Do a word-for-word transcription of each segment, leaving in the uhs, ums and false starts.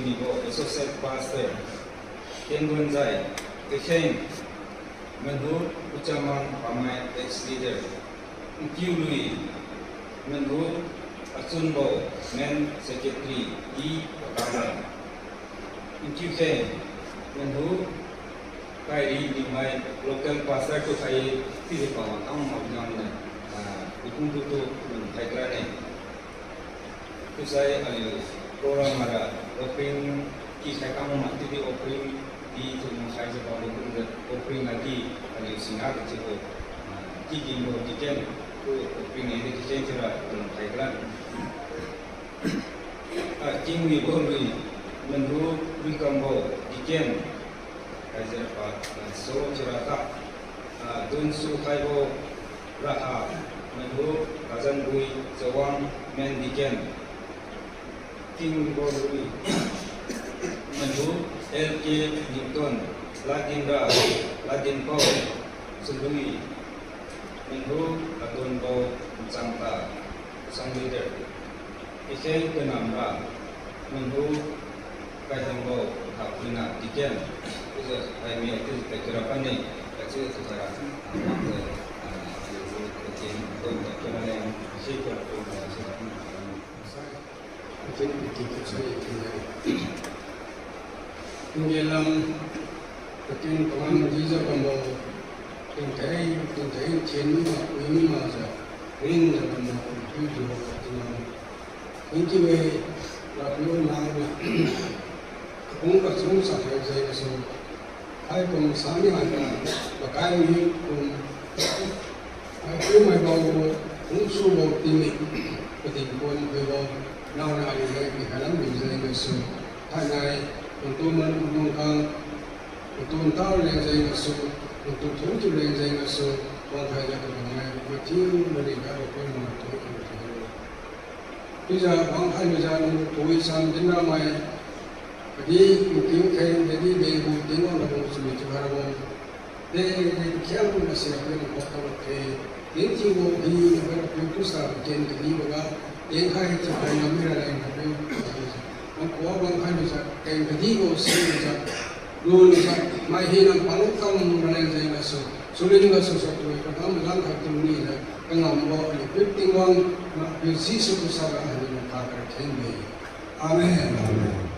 Nibo Associate Pastor, Tienduanzai, Kakheng, Manhu Uchamang Pamai ex-leader, Nkiului, Manhu Achunbo, Main Secretary, I Pakana, Nkiukheng, Manhu Kairi Niumai, local pastor tu khai, tidi pawan tang mak nang na, ah, ikung tu tu, um, khai kra ne. Tusai aliu program mara offering ki khai kam ma tidi offering di tu ma khai jiu bambo kumjiu offering adi aliu singha kachiubo, ah, ki dinbo deacon tu offering edi kitchen thiura tu khai kra. Ah, Kingwibo lui, Manhu Wikambo deacon, kaijiu pa, ah, so thiura ka, ah, Dunsu Khaibo Raha, Manhu Kazanbui Jawang Main Deacon, Kingwibo lui, Manhu L K Newton, Ladinra, Ladinpao, Chalui, Manhu Adonbo Nchangta, Song leader, Ikheng Kanamra, Manhu Kaihangbo Hapina deacon, chiujiu hai mi chiujiu kai kira pane, kachiujiu tu kara, ah, wangjiu, ah, chiujiu kachen, tu kai kira leng, si kira tu, ah, si kira. Kachen piti kusai kina. Tingge lam, kating pangam dijiu bambo, tingtheng, tingtheng thin mi ma, pui mi makjiu, ringjiu bambo, piu Jehova Tingwang. Thank you, eh, Rapiu nangniu. Kakung kachun sakhai jeng gasu, haikum sami haiga, pakai mi kum, haikum mai bambo, kungsubo tingmi, pating pon phuibo, nangniu aliu leng pikhai lam mi jeng gasu, thainai, patu man pumang kang, patu ntao leng jeng gasu, patu thungtu leng jeng gasu, wangkhai jiu kabammai, mathiu maringkhaibo pui matu thiu. Chiujiu wangkhai lujiu nangniu pui sam dinramai, khatdi nkiu kheng, khatdi degu Tingwang rabo chumi chiu hairabo. De, de, khiangna sira pui nang khok talo khe. Tinthiubo hina Rapiu Khrista ken kadiboga, tengkhai chiukhai ngam mira leng Rapiu. Nang khuga wangkhai lujiu, keng kadibo silujiu, lujiu, mai hina palu kam raleng jeng gasu, sulin gasu sotui, kakam malam khat tunijiu, kangambo aliu piu Tingwang, Rapiu Jesu Khrista ra haniu makha kara khenbe. Amen. Amen.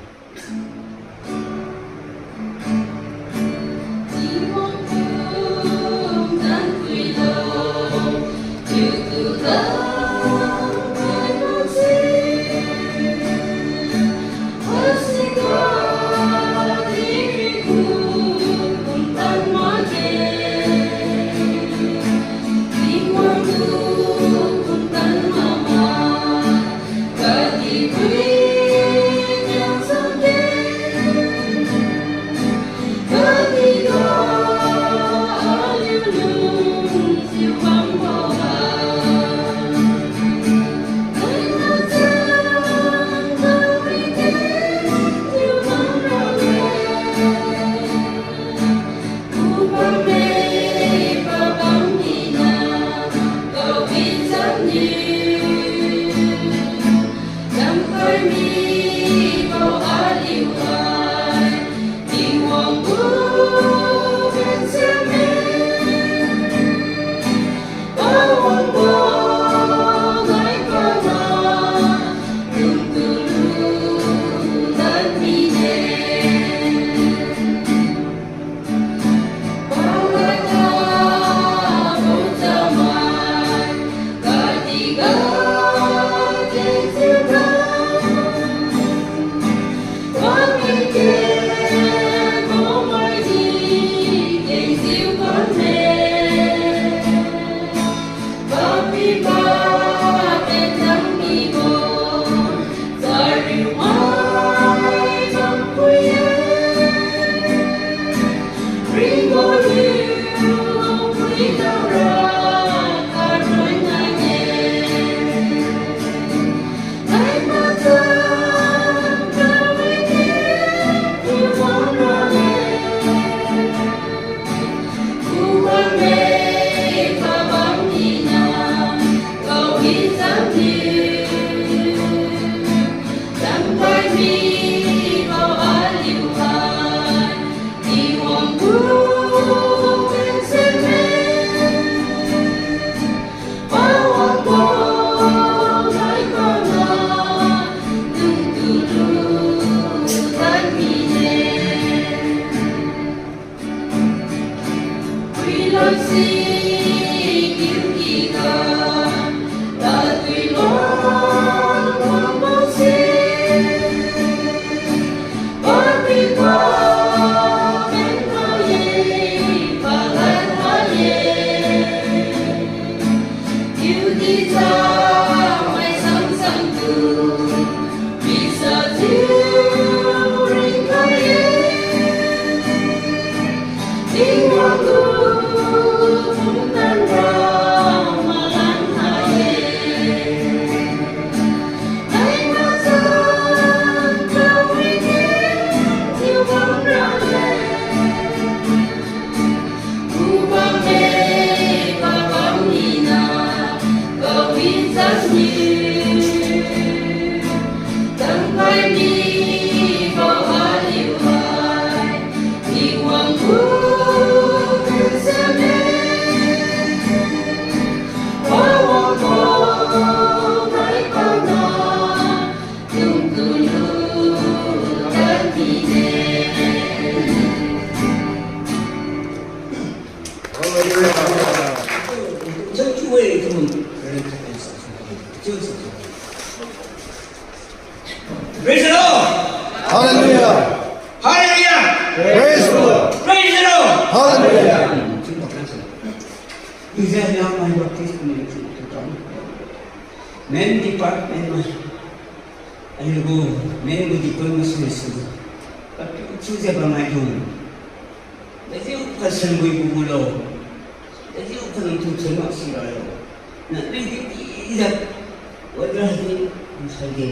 Hallelujah. Hallelujah. Praise the Lord. Praise the Lord. Hallelujah. Ija Liangmai Baptist Community to come. Men department mai. Aliu gu men gu department mai sui sui. Tapi chiujiu bammaidung. Dajiu khasen bui gu gulo. Dajiu khasen tu chen mak si ralo. Na ri di di ija. Wadra di di sai de.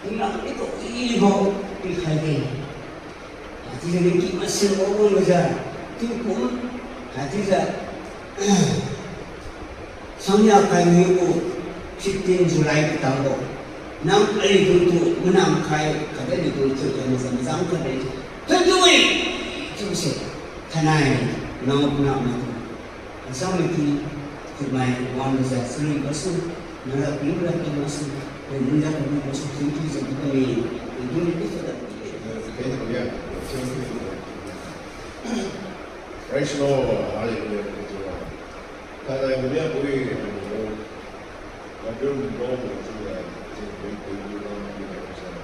Tingna di ko i bo di khai de. Haichiujiu ningki masen bo bo lujiu, tingkum, haichiujiu, sangnia kai niubo fifteen July katangbo. Nang aliu dungtu manam khai, khatdi aliu dungtu khat mazam zam khatdi. Twenty-eight, chiuse, thainai, nang na matu. Asam mati, khutmai, wan lujiu, sering gasu, nara ping ra ping gasu, ping ra ping gasu, twenty twenty kami, twenty twenty kami. Praise the Lord, hallelujah, praise the Lord. Thainai mania pui, Bible bung bung, sing, sing, sing, sing, sing, sing, sing,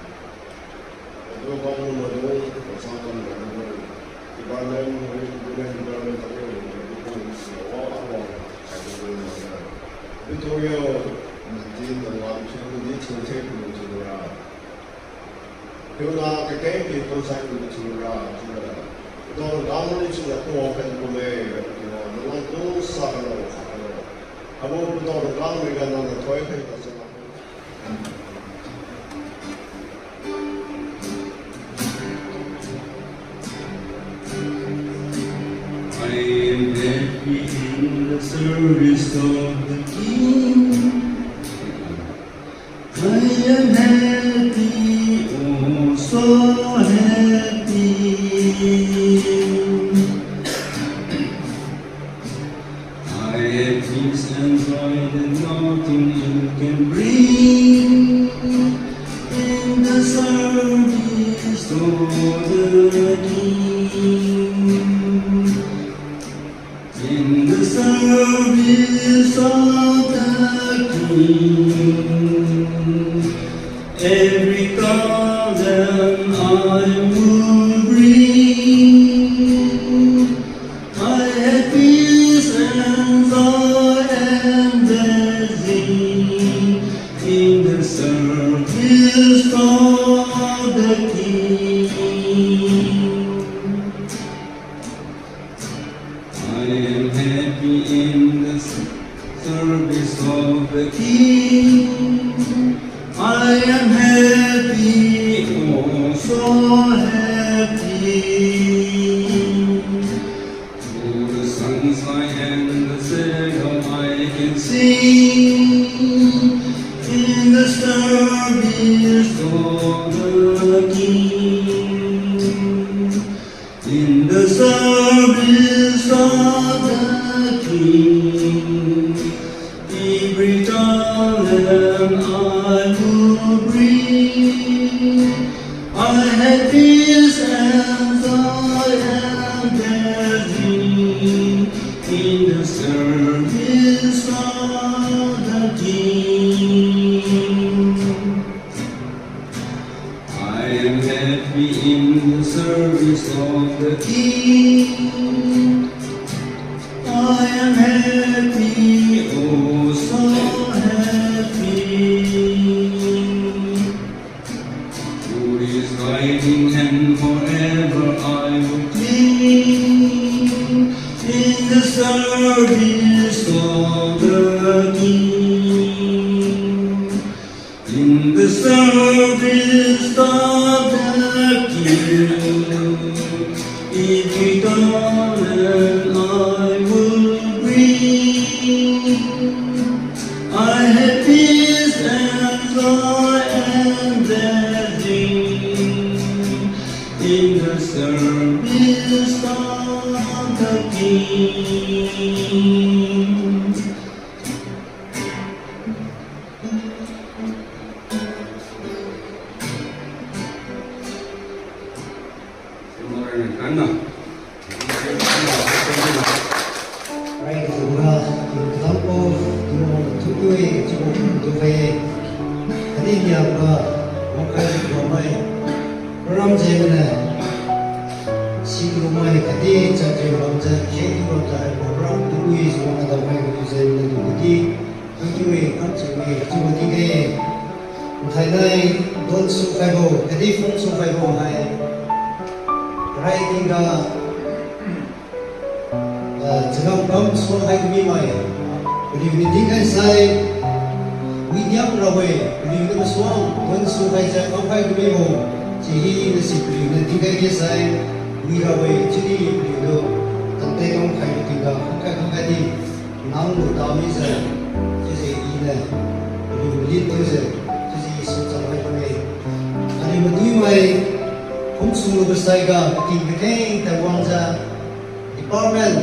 Adu bang lu madu, pasang kam madu. Department, women department, tapi madu pun, wa, wa, wa, adu pun madu. Victoria, di tengah, di tengah, di tengah. Piuna kakeng ki tonsai ki chura, chura. Dor gang ni chura ko kan ko me, ko, nang tu sa lo, sa lo. Abo dor gang ni ga nang thoi kai ta sa. I am happy in the service of the King. I am happy, oh, so happy. I have peace and joy that nothing else can bring in the service of the King. In the service of the King, every garden I will bring. I have peace and joy and blessing in the service of the King. I am happy in the s-, service of the King. I am happy, oh, so happy. Through the sunshine and the shadow, I can sing in the service of the King. In the service of the King, every garland I will bring. I have peace and joy and blessing in the service of the King. I am happy in the service of the King. I am happy, oh, so happy. To his guiding hand forever I will cling. In the service of the King. In the service of the King, every garland I will bring. I have peace and joy and blessing in the service of the King. Program jengniu, si lumai khatdi chakri bamjiu, khe tu bamjiu, hai program tu wi suang adao mai khatdi jengniu tu khatdi, thank you e, kamchiu e, chiubo tingkhe. Nthainai, don su khaibo khatdi phung su khaibo hai, rai tingga, ah, changam kam suang hai kami mai, paliuniu dinkhai sai, medium rabo-e, paliuniu masuang, don su khaijiu kamkhai kamibo, chiu hina si paliuniu dinkhai khe sai, wi rabo-e, chiudi paliuniu, tangte kamkhai tingga, kamkhai kamkhai di, nang lu tamijiu, chiujiu iniu, paliu malin thiujiu, chiujiu i su cham hai kami. Aliu matuimai, phung su lubo saiga, pating kakheng tawangjiu, Department,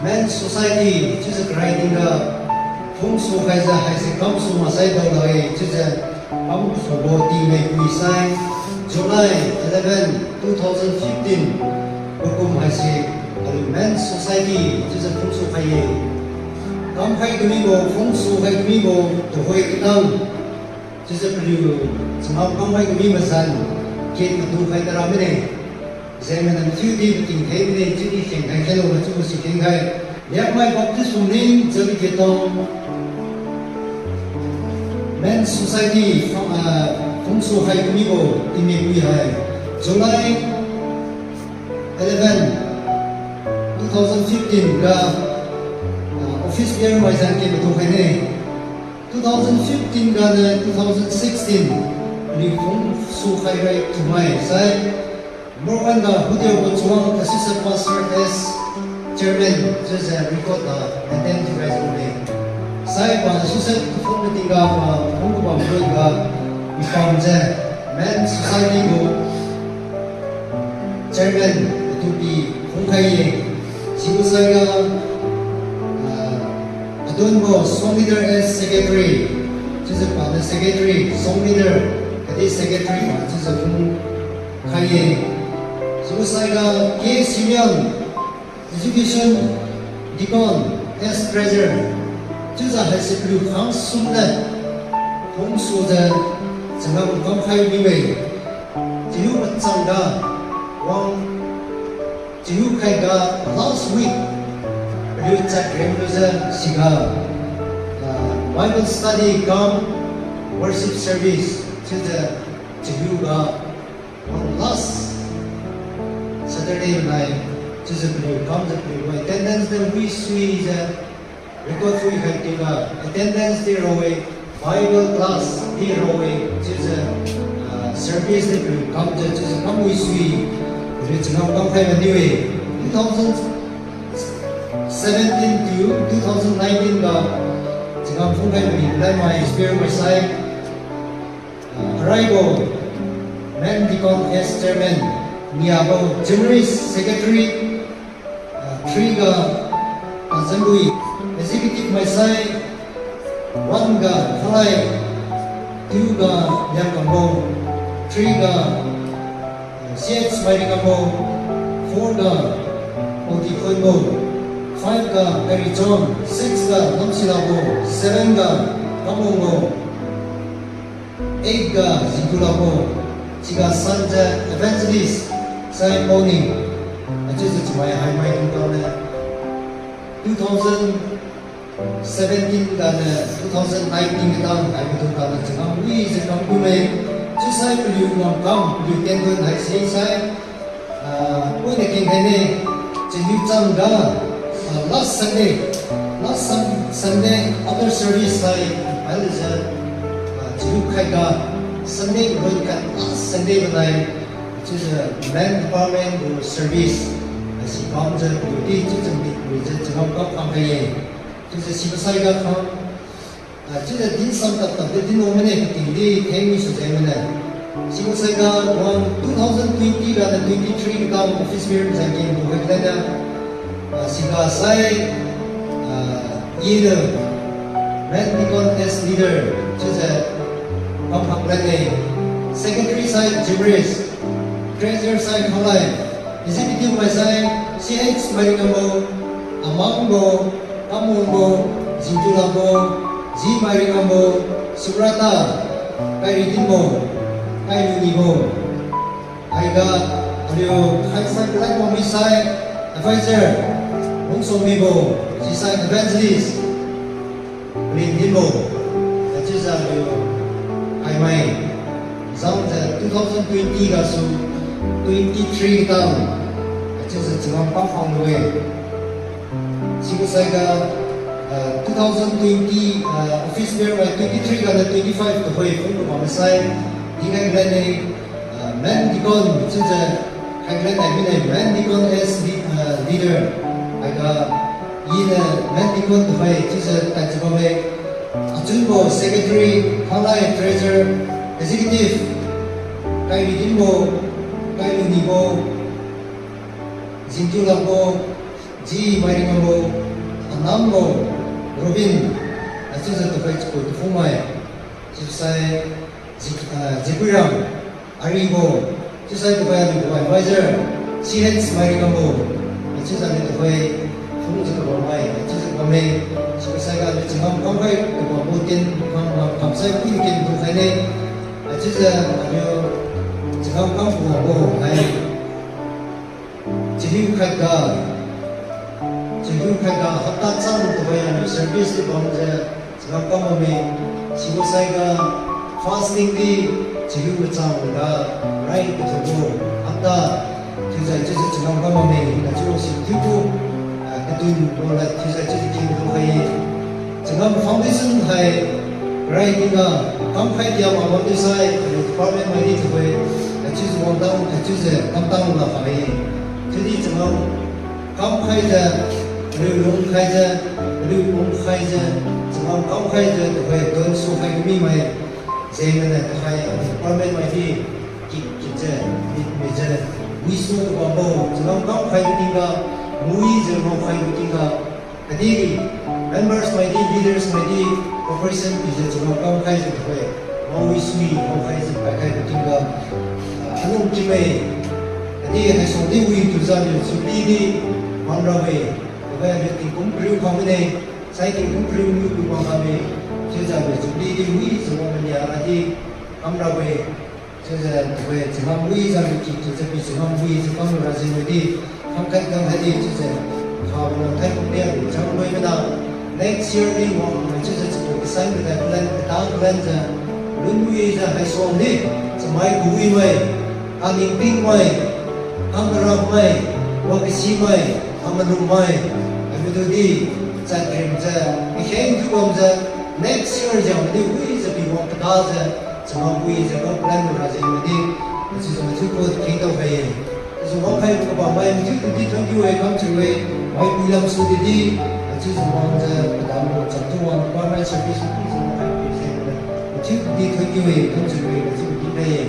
Men's Society, chiujiu karai tingga, phung su khaijiu haise kam su maksai daolak-e, chiujiu kam subo tingmai pui sai, July eleven, two thousand fifteen, pakum haise, aliu Men's Society, chiujiu phung su khai-e. Kamkhai kamibo, phung su khai kamibo, tuhoi katang. Chiujiu paliu, changam kamkhai kami mazan, ken madu khai tara mine. Jengniu mathiudi pating khai mine, chiudi khengkhai khailo, chiubo si khengkhai. Liangmai Baptist Phumling, Jabi Ketong, Men's Society, ah, phung su khai kamibo, tingmai pui hai, July eleven, two thousand fifteen ga, ah, office bearer maizan ken madu khaine. Two thousand fifteen ganiu two thousand sixteen, paliu phung su khai rai thiumai sai, Morgan ga Hudiao Gunchuang Associate Pastor as Chairman, chiujiu record ga attend thiukhai jiu-e. Sai pa Associate kaphung mating ga pa phung kabam rui ga, ipam jiu, Men's Society gu Chairman, atu pi phungkhai-e. Sibo saiga, ah, adunbo Song Leader as Secretary, chiujiu paniu Secretary, Song Leader, khatdi Secretary pa chiujiu phungkhai-e. Sibo saiga K Sirian, Education Deacon as Treasurer, chiujiu haise paliu khangsum lad, phung sujiu, changam kamkhai miwe, chiu machangga, wang, chiu khaiga last week, paliu chat rem lujiu siga, ah, Bible study cum worship service, chiujiu, chiuga, wang last Saturday nai, chiujiu paliu kamjiu paliu attendance di wi suijiu, record phuikhai tingga, attendance di rao-e, Bible class di rao-e, chiujiu, ah, service di paliu kamjiu, chiujiu kam wi sui, paliu changam kamkhai maniu-e, two thousand seventeen to two thousand nineteen ga, changam phungkhai mani laimai, spear maisai, ah, araibo, Men Deacon as Chairman, niabo, General Secretary, ah, three ga, ah, Zambui, Executive maisai, one ga, Khalai, two ga, Liangkambo, three ga, C H Mairikambo, four ga, Oti Khonbo, five ga, Karichon, six ga, Namsilabo, seven ga, Kamungbo, eight ga, Zintulabo, siga san jiu Evangelist, Sai Poni, achiujiu chamai haimai dungtao ne, two thousand seventeen ganiu two thousand nineteen katang hai madu ganiu changam wijiu kam kumme, chiusai paliu ngamkam, paliu tendon haise sai, ah, puina kengkhaine, chaniu changga, ah, last Sunday, last Sun-, Sunday after service sai, hailujiu, ah, chaniu khaiga, Sunday ron khat last Sunday manai, chiujiu Men Department gu service, haise bamjiu paliudi chiujiu mik wijiu changam kam khang khai-e. Chiujiu sibo saiga khang, ah, chiujiu din sam tap tap di din wang mane, kating di theng mi sujeng mane. Sibo saiga wang two thousand twenty ganiu twenty-three kam office bearer zan ken bu hai lana, ah, siga sai, ah, iniu, Men Deacon as leader, chiujiu, kamkhang lane, Secretary sai Jimris, Treasurer sai Khalai, Executive maisai C H Mairikambo, Amangbo, Kamungbo, Zintulabo, Zi Mairikambo, Subrata, Kairidinbo, Kailunibo, Ga, aliu khaisai kalai pami sai, advisor, Lungsong Mibo, sisai evangelist, Lin Dinbo, achiujiu aliu, haimai, zangjiu two thousand twenty gasu, twenty three tang, achiujiu changam kam khang lu-e. Sibo saiga, ah, two thousand twenty, ah, office bearer twenty three ganiu twenty five tuhoi phungbo bam sai, dingai lane, ah, men deacon chiujiu, khai lane mine men deacon as lea-, ah, leader, haiga, iniu men deacon tuhoi chiujiu tadjiu bamme, achunbo secretary, khalai treasurer, executive, Kairi Dinbo, Kairi Nibo, Jingkiu Lakbo, Ji Mairingambo, Anambo, Robin, achiujiu tuhoi chakui tuphungmai, chiusai, Ji-, ah, Jikuiram, Aribo, chiusai tuhoi aliu tuhoi advisor, C H Mairingambo, achiujiu aliu tuhoi phungjiu kabammai, achiujiu kabamme, chiusai ga aliu changam kamkhai kabambo tin, kam, kam, kamsai pui kin tu khaine, achiujiu aliu changam kam kabambo hai. Chahiu khatga, chahiu khatga hapta chang tuhoi aliu service di bamjiu changam kam bamme, sibo saiga fasting di chahiu machangga rai kathubo hapta chiujiu chiujiu changam kam bamme, kachiu si thiubo, ah, kadun bo lad chiujiu chiujiu kin tu khai-e. Changam foundation hai rai tingga kamkhai diama wang di sai, department mai di tuhoi, kachiujiu wangtang, kachiujiu kamtang la khai-e. Chiudi changam kamkhaijiu, riu lungkhaijiu, riu lungkhaijiu, changam kamkhaijiu tuhoi donsu khai kamimai, jengniu tuhoi department mai di kit kitjiu, mit mitjiu, wisu kabambo changam kamkhaibo tingga, muijiu ngaokhaibo tingga, khatdi members mai di, leaders mai di, cooperation pijiu changam kamkhaijiu tuhoi, ngao wisui ngaokhaijiu paikhaibo tingga, ah, alung kimme, khatdi haisuang di wi tujiu aliu Jubilee di bamrabo-e, tuhoi aliu tingkum kariu khang mine, sai tingkum kariu niu gu bam khamme, chiujiu aliu Jubilee di wijiu wang mania radi bamrabo-e. Chiujiu tuhoi changam wijiu aliu ki kijiu pi changam wijiu kam rajeng midi, khangkhat kam haidi chiujiu, khabona thaikum di aliu chang loi mana, next year di wang mai chiujiu chakui kasan kadai plan kata planjiu, lun wijiu haisuang di, chamai kawimai, kaningtingmai, kangkarabmai, wakasimai, kamalungmai, haimaidung di, chatrimjiu, kakheng thiubamjiu, next year jiu madi wijiu pi wang kadajiu, changam wijiu kam plan rajeng midi, achiujiu mathiu ko kheng tao khai-e. Achiujiu wangkhai kabammai mathiu tudi thank you-e kamchiu-e, maipui lamsu tudi, achiujiu wangjiu padambo chatu wang department service tudi jiu wangkhai pi jengniu, mathiu tudi thank you-e kamchiu-e, achiujiu di khai-e,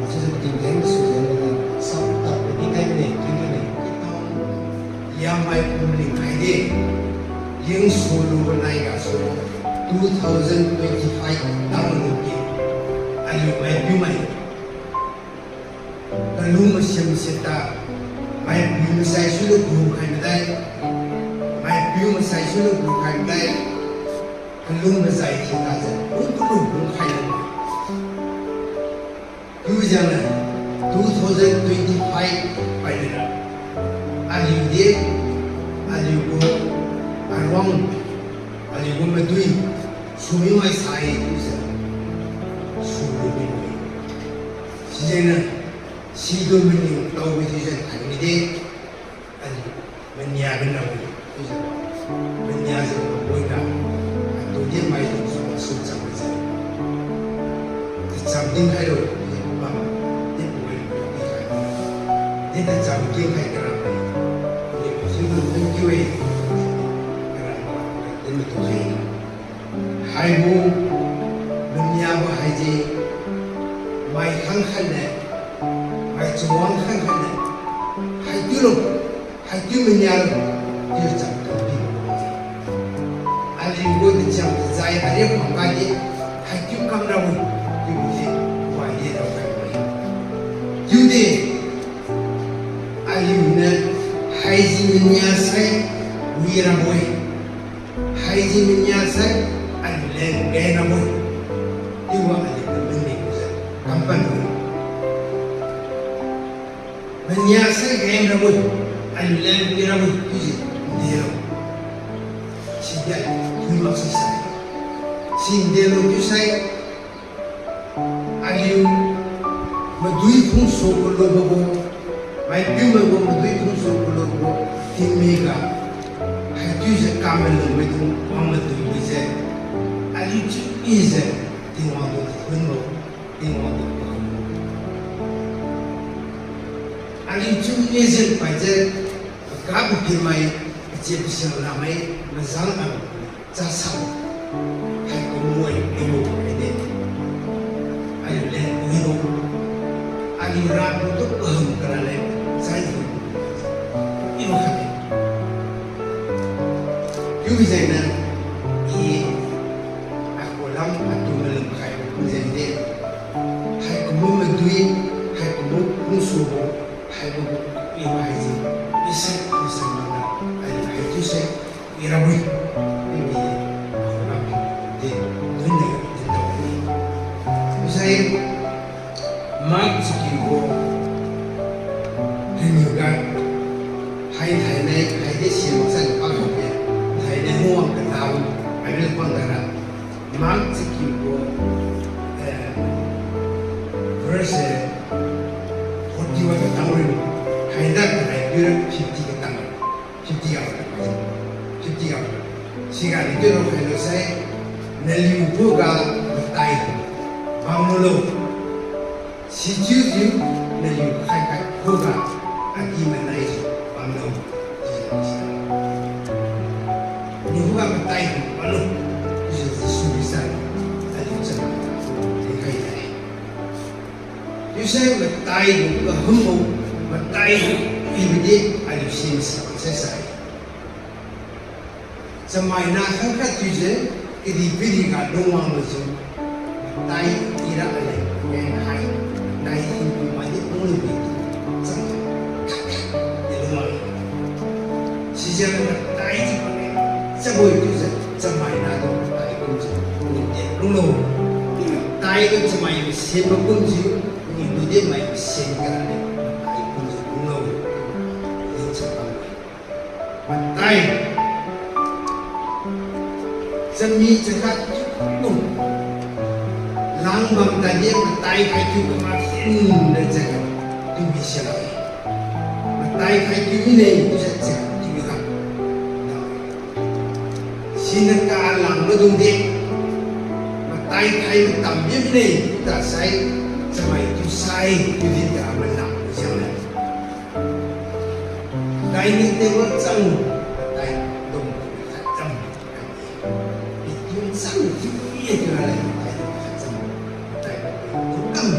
achiujiu tingtheng sujengniu, sam tap di khai mine, thank you-e. Liangmai pumling haidi, lingsu lubo nai gasu, two thousand twenty-five tang luki, aliu maipiumai kalung masim sita, maipiu masai sulu gukhai madai, maipiu masai sulu gukhai madai, kalung mazai thitajiu, lung kalung lungkhai lungmai. Chiujiu niu two thousand twenty-five painira, aliu di, aliu gu aruang, aliu gu madui, sumimai sai chiujiu, sulu mimai. Sijengniu, situ maning taobo chiujiu thaimide, aliu mania bina wi, chiujiu, maniajiu maboina, atu di maidung su su cham jiu, tacham dinkhai lo, di pam, di pui, di khai, di tacham dinkhai kara, di situ thank you-e, kara, di matu hai. Haibo, maniabo haise, mai khangkhat le, mai chawang khangkhat le, haichiulo, haichiu manialo, chiu cham tu di. Aliu gu tacham tajai ariak pangkadi, haichiu kamrabo, chiubo si, wadi raokhai-e. Chiudi, aliuniu, haise mania sai, wirabo-e. Haise mania sai, aliu leng gairabo-e. Chiubo aliu gu maningjiu, kampanbo-e. Nania sai geng rabo-e, aliu leng pi rabo-e chiujiu ndelo. Sidi aliu phui maksai sai. Si ndelo chiusai, aliu madui phungsu kalubo gu, maipiumai gu madui phungsu kalubo gu tingmik ga, haichiujiu kamalung maidung wang madui bijiu, aliu chiu ijiu Tingwang tu kathunbo, Tingwang tu kahambo. Aliu chiu ijiu paijiu, paka papimai, pachie pasiang lamai, mazang lam, chasam, haikumbo-e, ibo haide. Aliu leng wibo, aliu rabo tu kahum karaleng, chaibo, ibo khatdi. Chiujiu niu, i, akhulam atu malum khai jengde, haikumbo madui, haikumbo phungsubo, haibo gu ibo haise, ise, ise mana, ai, haichiuse, irabui, ibi, akhulam di, dunne, dintao. Chiusai, Mark chakiubo, riniu ga, hai thainai, haidi simak san pakbo-e, thainai muang katabo, Bible pang dara, Mark chakiubo, eh, verse forty-one katang rin, haida kanai piura fifty katang, fifty ga, fifty ga. Siga ni tiro khailo sai, naliu khuga matai bamlulo. Sichiujiu naliu khai-khai khuga agi-manaijiu bamlo. Naliu khuga matai bamlo. Chiujiu Jesu Khrista aliu chamai dinkhai-e. Chiusai matai gu kahumbo, matai gu ibidi aliu si masa sai sai. Chamaina khangkhat chiujiu, kadihpiriga lungwang lujiu, matai ira aleng pageng hai, matai hinpiu maidi lunglubi, cham, di lungwang. Sijiu matai chiu pageng, chaboi chiujiu, chamaina tu matai kumjiu, lungde lunglo. Matai tu chamai masenbo kumjiu, niu lungde mai masen karane, matai kumjiu lunglo. Din chapang. Matai. Chami chakhat kum. Langbam tadi matai khai thiu kama sin de chakhat. Tumi silai. Matai khai thiu mine chiujiu chakhat thiu ga. Siniu kalang maidungdi. Matai khai matam mine tasai. Chamai thiusai thiudi ga manam jiangleng. Dining table chang, matai dungkhat chang. Itu chang, itu ye tu raleng, matai dungkhat chang. Matai dungkhat chang.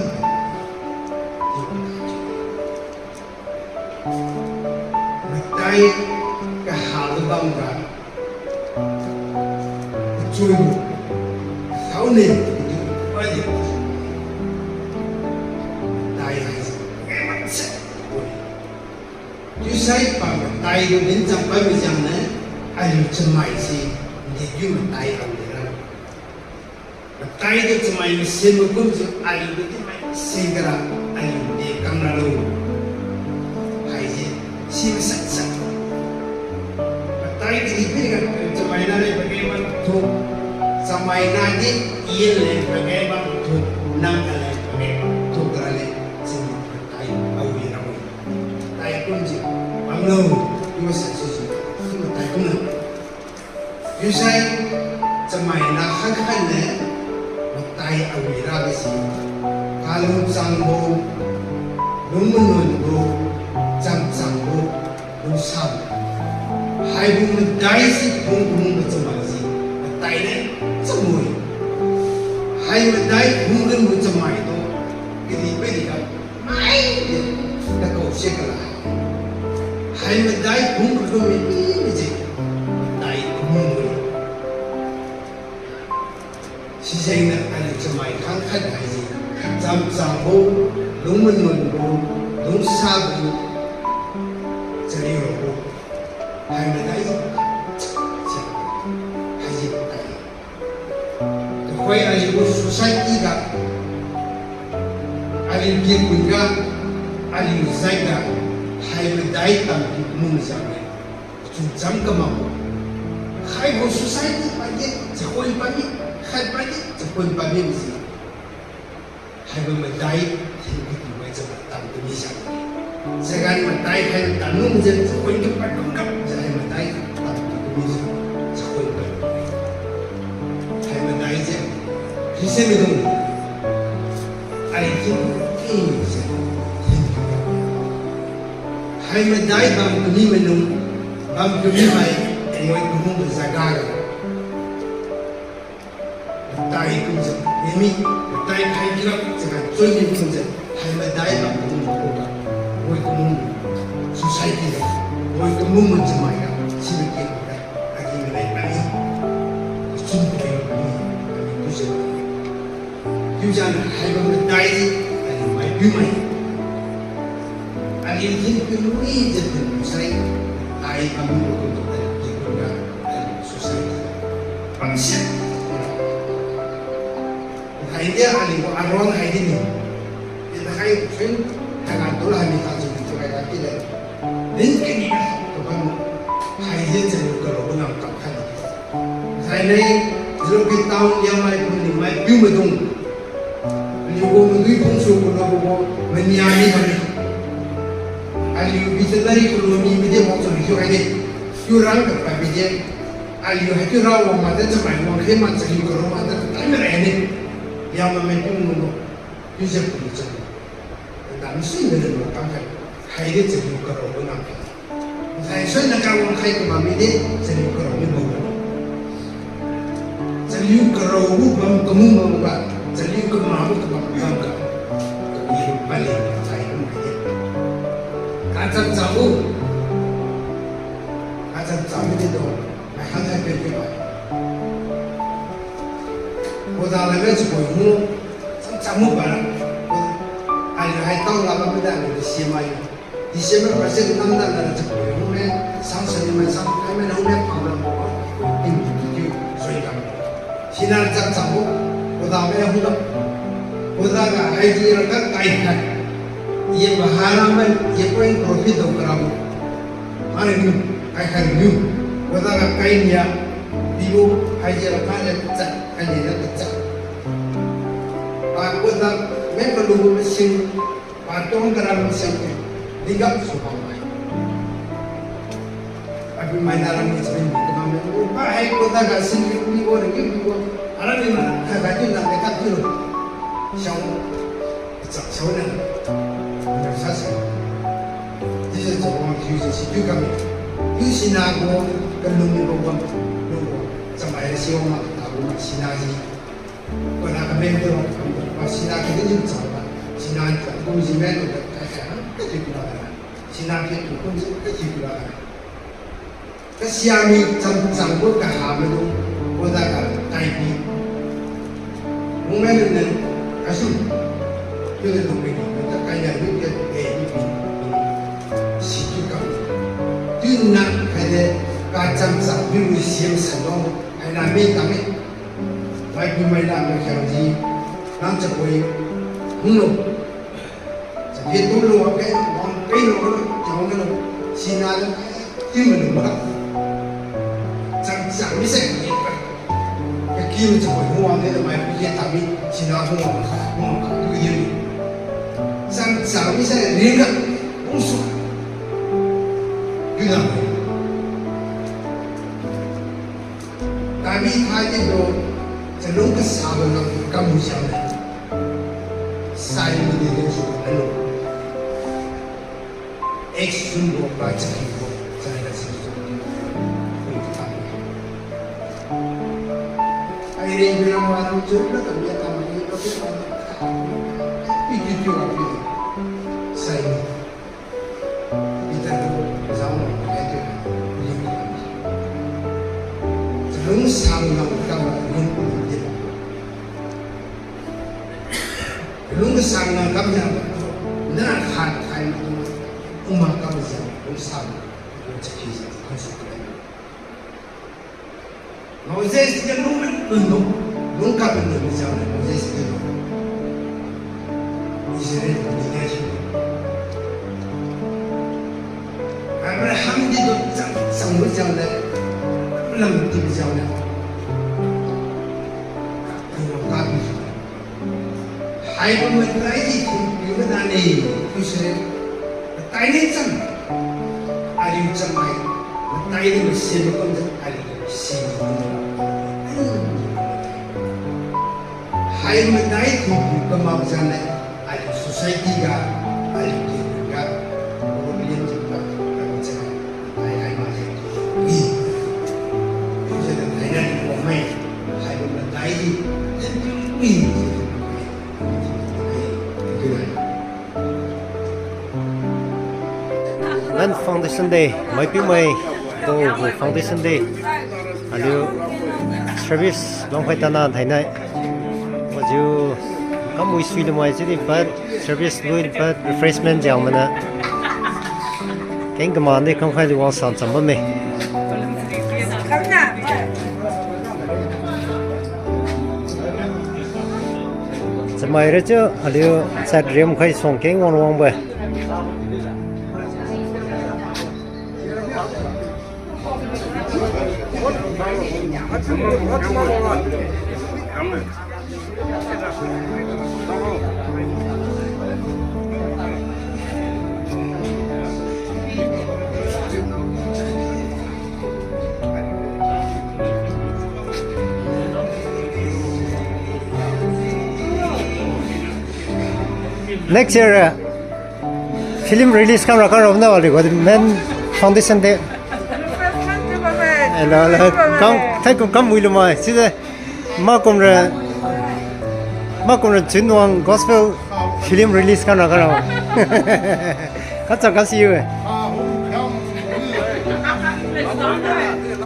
Matai kahabo bamga. Chuibo. Saone, itu padi. Matai haise. Chiusai pa matai gu din cham pamijiangne, aliu chamai se, nde chiu matai kam dira. Matai gu chamai masen makumjiu aliu gu din mai sen gara, aliu de kam ralo. Haise, si masansat. Matai kadihpiriga chamaina leng pageng bamthu, chamaina di yen leng pageng bamthu, nang leng pageng bamthu karale, si matai awi rabo. Matai kumjiu bamlo, chiu masansat si, si matai kumlo. Chiusai chamaina khangkhat ne matai awi rabe si, kalungchangbo, lungmanunbo, chamchangbo, lungsabo. Haibo madai si phungkungbo chamai si, matai ne chamui. Hai madai phungkungbo chamai tu, kadihpiriga mai de, takao se kala. Hai madai phungkungbo mi mi ji, matai kumui. Sijengniu aliu chamai khangkhat haise, chamchangbo, lungmanunbo, lungsabo, chariubo, hai madai, haise tai. Tuhoi aliu gu society ga, aliu gu pun ga, Aliu jaiga hai madai tampi kamu majang-e. Chuncham kamakbo. Khaibo society padi, chakhuan padi, khat padi, chakhuan padi masi. Haibo madai thin katiubo jaba tam kami jang. Chagan madai khai tamlung je chakhuan kapad kumkap je hai madai tam kami jang. Chakhuan pad. Hai madai je. Christian maidung. Ai thin ki se. Thin ki. Hai madai bam kami maidung. Bam kami mai. Moi kumbo jaga ga. Matai kumjiu, mimi, matai khai kirap, chaga chunmi kumjiu, hai madai bam kumbo ga, moi kumbo society ga, moi kumbo chamai ga, sibo ken ga, agi madai bam ni, chun kumbo ga, chiujiu, chiujiu haibo madai, aliu maipiumai. Aliu thin piu lui jiu thin sai, tai bam kumbo ga, aliu thin kumbo ga, aliu society ga. Pangsiat. Hai dia aliu gu aron hai di ni. Di ta hai fin, hai ngan tu la hai mi ta jing tu hai ta di le. Din kini ka, tu kan mo. Hai di chaliu karo gu nam kam khan. Hai nei, Zulubi town Liangmai gu ni maipiu maidung. Aliu gu madui phungsu gu lo gu mania ni kami. Aliu veterinary colony mide wang chaliu thiu hai di. Thiu rang ka pa mide. Aliu haichiu ra wang made chamai wang khe ma chaliu karo made tai mara ne. Yamamai pum nungbo. Chiujiu pum chaliu. Dam sui mide lo kam khai. Hai di chaliu karo gu nam khai. Sai sui na ka wang khai ka ma mide chaliu karo ni bo. Chaliu karo gu bam kamu bam ga, chaliu kama gu kabam bam ga. Kabi pali sai kum khai. Kacham cham gu. Kacham cham mide do. Mai han hai pe ke ba. Boda la me chapoi hu, cham cham hu ba la. Ai hai tao la ba me da me si mai. December first namda la chapoi hu me, sang sani mai sang kai me na hu me pang la bo. Ting ting ting ting, soi kam. Sina cham cham hu, boda me hu la. Boda ga hai di ra ka kai kai. Ye bahara me, ye point profit do kara bo. Hariu, hai hariu. Boda ga kai nia, biu, hai jira kane pecah, kane na pecah. Pa boda, me kalu machine, pa tong kara machine ke, digap su pa mai. Abi mai na ram machine, kama me, pa hai boda ga sin biu, biu, biu, biu. Ara ni ma, hai ba ni na me ka biu. Siang. Chak saona, na sa sa. Chiujiu chawang thiujiu situ kami. Tiu sina gu, kalung mibo bam, lungbo. Chamai ra siwang ma, tabo ma sina ji. Kona kamen tu, ma sina kini jin chawang. Sina ka kum ji men tu, ka ka ka, ka ji kula ka. Sina ke tu kum ji, ka ji kula ka. Kasiami chamchang gu kaha maidung, boda ga taibi. Mungmai lun nen, kasum. Tiu lun nen, ka kaya lun ke, eh, ni pi. Situ kam. Tiu na, haide, kachamchang, tiu lu siam san long, haina me tame. Mai pi mai na me kiang ji, nam chapoi, hung lo. Chaphi tumlu wangkhe, wangkhe lo, chawang lo, sina lo, tiu maidung ba. Chang chang mi sai ni pa. Kakiu chapoi hu wangkhe lo mai pi ye tami, sina hu wang, hu wang, tiu ye ni. Chang chang mi sai ringga, hung su. Tiu na. Tami thai di lo, chalung kasabo lo, kamu siang le. Sai mi di lo su alo. Ex sun bo pa chaki bo, sai da sin su. Ai ring bilang warang chun na kami kami ni, kami kami. Pi pi pi pi. Sai mi. Peter tu, zau, eh, tu, ni, ni. Chalungsang ngam kam, ni, ni, ni. Chalungsang ngam kam, ni, na khat khai, ni, uma kam, ni, chalungsang, ni, chaki, ni, khusi, ni. Moses ti lung men lung lung, lung kap men lung jang Moses ti lung. Israel ni ngai shi. Chang, chang bo jang le, lam ti jang le. Haibo madai di thingpiu ga nane, chiuse, matai ni chang, aliu chang mai, matai ni masi makum jang aliu si. Hai madai thingpiu kamao jang le, aliu society ga, aliu thingpiu ga, problem jang pa, aliu chang mai, hai hai ma le. Wi. Chiuse hai na ni wang mai, haibo madai di, thingpiu wi. Men Foundation Day, maipiumai, tu gu Foundation Day. Aliu service longkhai tana thainai. Wajiu kam wi sui lumai chiudi pad, service lui pad, refreshment jang mana. Keng kaman di kamkhai di wang san cham bamme. Chamai ra chiu, aliu chat riam khai suang keng wang wang ba. Next year, uh, film release kam ra kam ra na wali ko Men Foundation Day. Hello, hello. Kam, thai kum kam wi lumai. Side, ma kum ra, ma kum ra Chunwang Gospel film release kam ra kam ra. Kachang ka si yu.